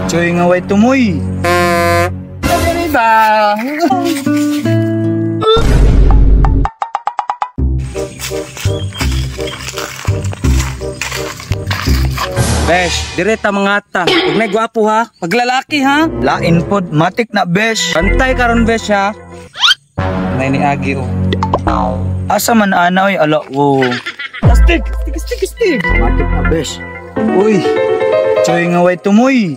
Choy nga way tumoy. Diri ba? Besh, direta mga ata. Huwag na gwapo ha. Paglalaki ha. Lain pod, matik na besh. Bantay karon besh ha. Nay ni Agi oh. Asa man ana oy ala wo. Astig, astig, astig, astig. Matik na besh. Uy. Choy nga way tumoy.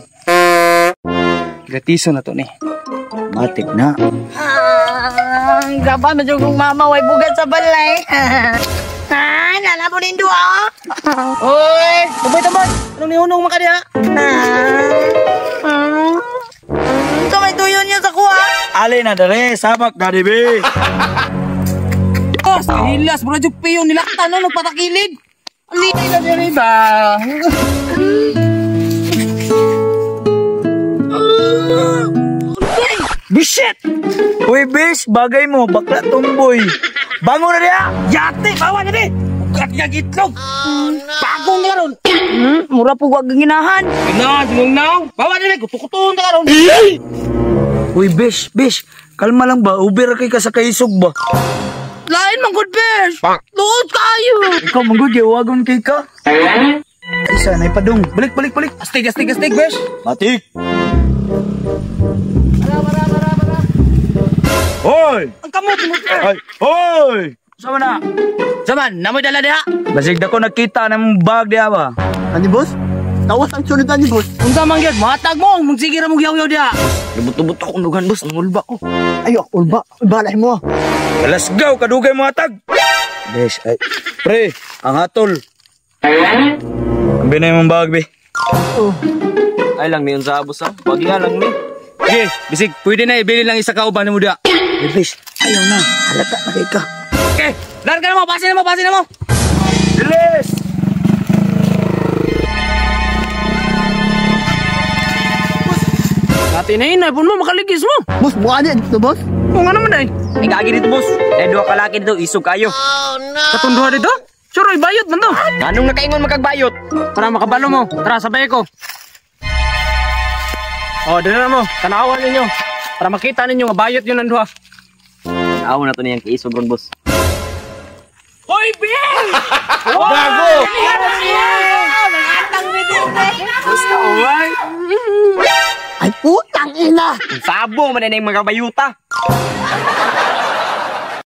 Gratiso na to ni. Matik na. Ah, gaba na jud kong mama way bugat sa balay. Ah, nana po nin duha. Oy, tambay tambay. Anong nihunong man ka diha? Ah. Sa may tuyo niya sa kuha. Ali na dere, sabak dadi be. Boss, kahilas, mura jud piyo nilaktan no nagpatakilid. Ali na diri ba? Bisit! Uy besh, bagay mo, bakla tumboy. Bango na diha. Yate, bawa na di. Ugat nga itlog. Bagong na karon. Mura po wag ginahan. Ginahan, sinong naw. Bawa na di, kutukutuhon na karon. Uy besh, besh, kalma lang ba? Uber kay ka sa kaisog ba? Lain man gud besh. Luod kayo. Ikaw manggod, yawagon kay ka. Isa na ipadung. Balik, balik, balik. Astig, astig, astig, besh. Matik! Hoy! Ang kamot mo. Ay, hoy! Sama na? Zaman, namoy dala diha. Basig dako nakita ng bag diha ba? Ani boss? Tawas ang sunod ani boss. Unsa man gyud, mohatag mo, magsige ra mong yaw-yaw diha. Lubot-lubot ako nugan, boss, ang ulba ko. Ayo, ulba. Ulba lahi mo. Let's go, kadugay mo atag. Besh, ay. Pre, ang hatol. Ang binay mong bag, be. Ay lang ni sa boss ha. Pagi nga lang ni. Sige, bisig, pwede na ibili lang isa ka uban mo diha. Ay, besh, ayaw na. Halata na kay ka. Okay, larga na mo, pasin na mo, pasin na mo. Bilis! Dati na yun, mo, makaligis mo. Boss, mukha niya dito boss. Kung ano man ay. Ay gagi dito boss. Eh duha ka laki dito isog kayo. Katunduha dito? Sure, bayot man to. Anong nakaingon makagbayot? Tara, makabalo mo. Tara, sabay ko. Oh, dito na mo. Tanawan ninyo. Para makita ninyo nga bayot yun ang duha. Aw na to niyang kiisog ron boss. Hoy, Bill! Gago! Ay putang ina. Sabo man na yung mga bayuta.